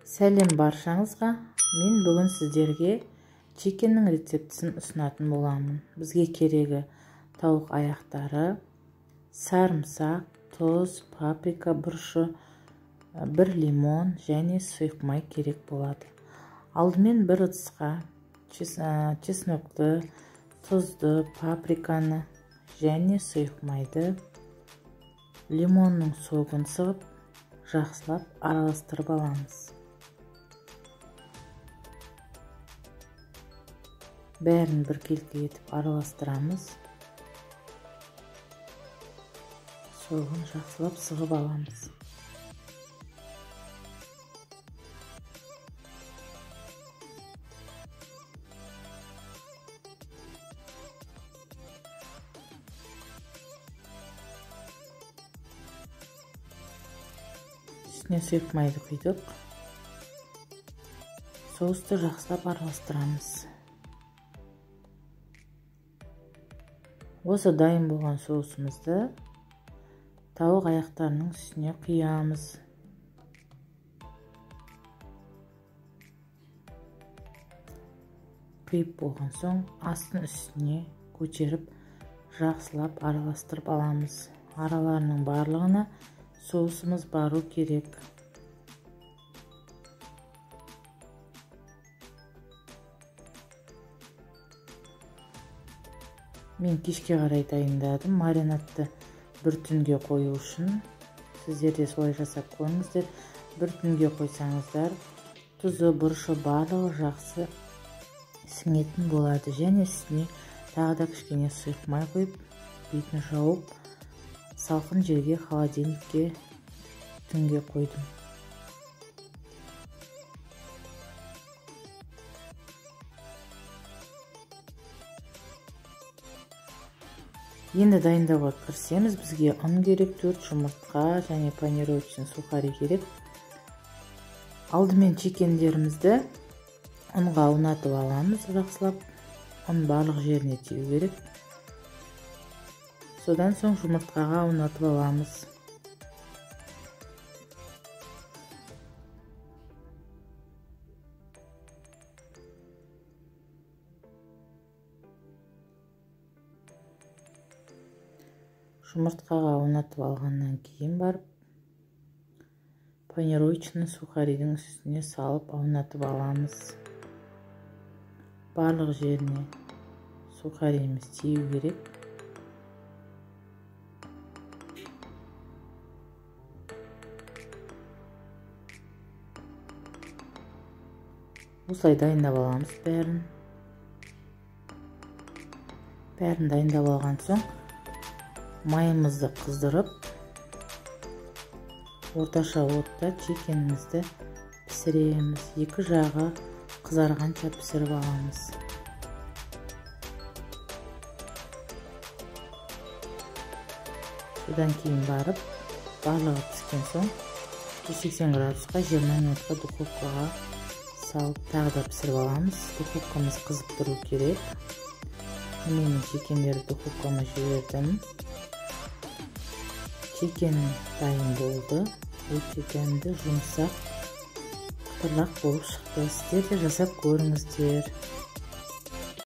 Сәлем баршаңызға. Мен бүгін сіздерге чикеннің рецептісін ұсынатын боламын. Бізге керегі тауық аяқтары, сарымсақ, тұз, паприка бұрышы, бір лимон және сұйық май керек болады. Алдымен бір ыдысқа чеснокты, тұзды, паприканы және сұйық майды, лимонның согын сығып, жақсылап араластырып аламыз. Бәрін біркелкі етіп араластырамыз. Согын жақсылап сығып аламыз. Үстіне сұйық майды құйдық. Соусты жақсылап араластырамыз. Осы дайын болған соусымызды тауық аяқтарының үстіне құямыз. Құйып болған соң астын үстіне көтеріп жақсылап араластырып аламыз. Араларының барлығына соусымыз бару керек. Мен кешке қарай дайындадым. Маринадты бір түнге қою үшін сіздер де солай жасап көріңіздер. Бір түнге қойсаңыздар, тұзы, бұрышы барлығы жақсы сіңетін болады. Және үстіне тағы да кішкене сұйық май құйып, бетін жауып, салқын жерге, холодильникке түнге қойдым. Енді дайындауға кірісеміз. Бізге ұн керек, 4 жұмыртқа және панировочный сухари керек. Алдымен чикендерімізді ұнға аунатып аламыз жақсылап. Ұн барлық жеріне тию керек. Содан соң жұмыртқаға аунатып аламыз. Жұмыртқаға аунатып алғаннан кейін барып панировочный сухаридің үстіне салып аунатып аламыз. Барлық жеріне сухариіміз тию керек. Осылай дайындап аламыз бәрін. Бәрін дайындап алған соң майымызды қыздырып, орташа отта чикенімізді пісіреміз. Екі жағы қызарғанша пісіріп аламыз. Содан кейін барып, барлығы піскен соң 180 градусқа 20 минутқа духовкаға салып тағы да пісіріп аламыз. Духовкамыз қызып тұру керек. Мен чикендерді духовкама жібердім. Чикен дайын болды. Өте дәмді, жұмсақ, қытырлақ болып шықты. Сіздер де жасап көріңіздер.